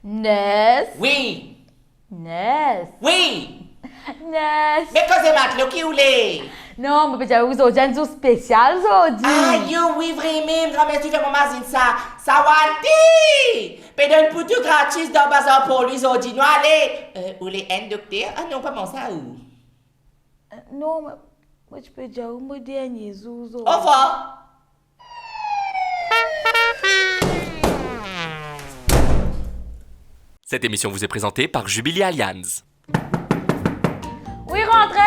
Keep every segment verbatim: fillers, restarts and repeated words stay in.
Nurse. Wi. Nurse. Wi. Nurse. Me koze matlo ki oule. Non, mo pe dir ou zordi enn zour spesial zordi. Ayo, wi, vremem, gran mersi, fer mo mazinn sa. Sawati! Pe donn pou tou gratis dan bazar Port Louis zordi, nou ale. Euh, oule enn dokter? Ah non, pa mwa sa ou. Euh, non, mo, mo ti pe dir ou mo dernie zour zordi. Orevwar. Cette émission vous est présentée par Jubilee Allianz. Wi, rantre.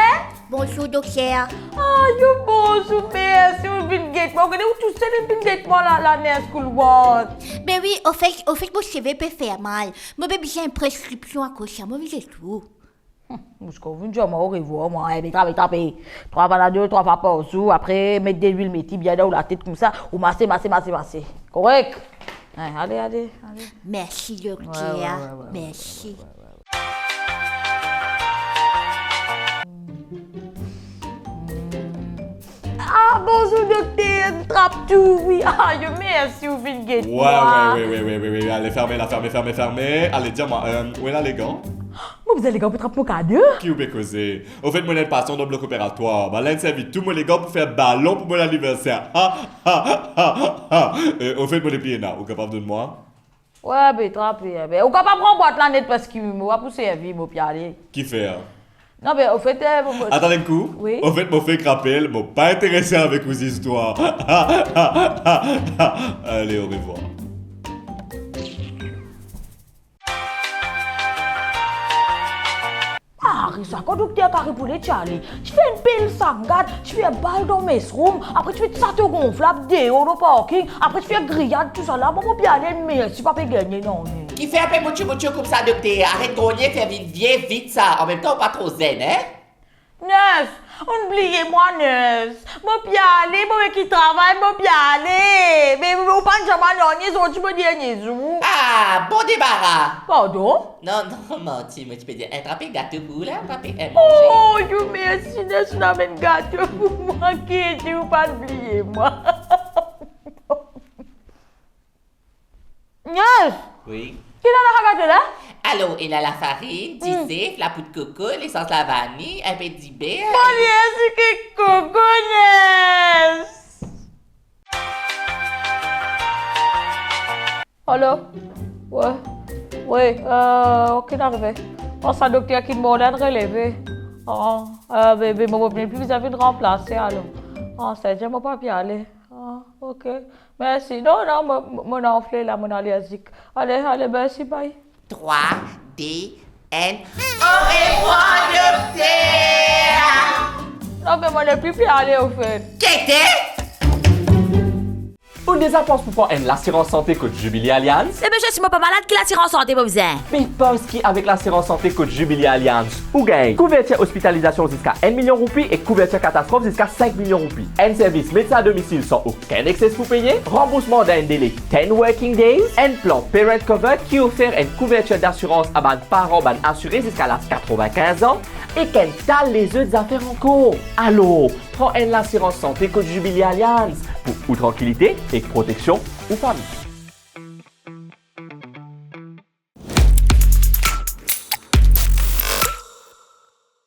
Bonzour, dokter. Ayo, bonzour, mersi, ou vinn get mwa. Ou gete ou tousel, ou vinn get mwa la, la nurse koulwar. Be wi, ofet, ofet, mo seve pe fer mal. Mo pe bizin preskripsion akoz sa, mo vinn get ou. Hm, ziska ou vinn dir mwa orevwar, mwa, eh, be, trape, trape. Trwa Panadol, trwa fwa par zour, apre met delwil meti bien dan ou latet koumsa, ou mase, mase, mase, mase. Korek? Hein, ale, ale, ale. Mersi, dokter. Wi, wi, wi, wi, wi, mersi. Wi, wi, wi, wi, wi. Ah, bonzour, dokter, trap tou, wi. Ah, yo, mersi, ou vinn get mwa. Wi, wi, wi, ale, ferme la, ferme, ferme, ferme. Ale, dir mwa, euh, ou ena legan? Mo bizin legan pou trap mo kado. Ki ou pe koze? Ofet, mo ena enn pasian dan blok operatwar. Bannla inn servi tou mo legan pou fer balon pou mo laniverser. Ha, ha, ha, ha. Euh, ofet, mo nepli ena. Ou kapav donn mwa? Wi, be, trape, be. Ou kapav pran bwat la net parski mo pa pou servi, mo pe ale. Kifer? Non, be, ofet, euh, mo, mo... Atann enn kou. Wi. Ofet, mo fek rapel, mo pa interese avek ou zistwar. Ale, orevwar. Mari sa, kan dokter Kari pou le ti ale, ti fer enn bel sangad, ti fer bal dan mess room, apre ti met sato gonflab deor lor parking, apre ti fer griyad, tousala, mo, mo pe ale, mersi, pa pe gagne nanye. Kifer pe moutio moutio koumsa, dokter? Aret grogne, fer vinn vie vit sa. Anmemtan, ou pa tro zenn, hein? Nurse, ou'nn bliye mwa, nurse. Mo pe ale, mo pe kit travay, mo pe ale. Me ou pa'nn dir mwa nanye, zordi mo dernie zour. Ah, bon debara. Pardon? Non, non, manti, mo ti pe dir, eh, trape gato pou ou la, trape, eh, manze. Oh, yo, mersi, nurse, ou'nn amenn gato pou mwa, ki ete ou pa'nn bliye mwa. Nurse! Wi. Ki ena dan sa gato la? Alor, ena lafarinn, hmm, dizef, lapoud koko, lesans lavani, enpe diber. Mo le enn sik koko, nurse! Alo? Wi. Wi, euh, ok, inn arive. Oh, sa dokter ki mor la inn releve. Oh, euh, be, be, mo, mo, mo pli bizin vinn ranplase alor. Oh, sa dir mo pa pe ale. Ah, ok. Mersi. Non, non, mo, mo, mo anfle la, mo alerzik. Ale, ale, mersi, bye. Trwa, de, enn. Orevwar, dokter! Non, me mo nepli pe ale, ofet. Kete! Ou deza pans pou pran enn lasirans sante kot Jubilee Allianz? Ebe, si mo pa malad, ki lasirans sante mo bizin? Be parski avek lasirans sante kot Jubilee Allianz, ou gagn kouvertir ospitalizasion ziska enn milion roupi ek kouvertir katastrof ziska sink milion roupi. Enn servis medsin a domisil san okenn ekses pou peye, ranboursman dan enn dele ten working days, enn plan Parent Cover ki ofer enn kouvertir dasirans a bann paran bann asire ziska laz katrevinkinz an, ek enn ta lezot zafer ankor. Alor, pran enn lasirans sante kot Jubilee Allianz pou ou trankilite ek proteksion ou fami.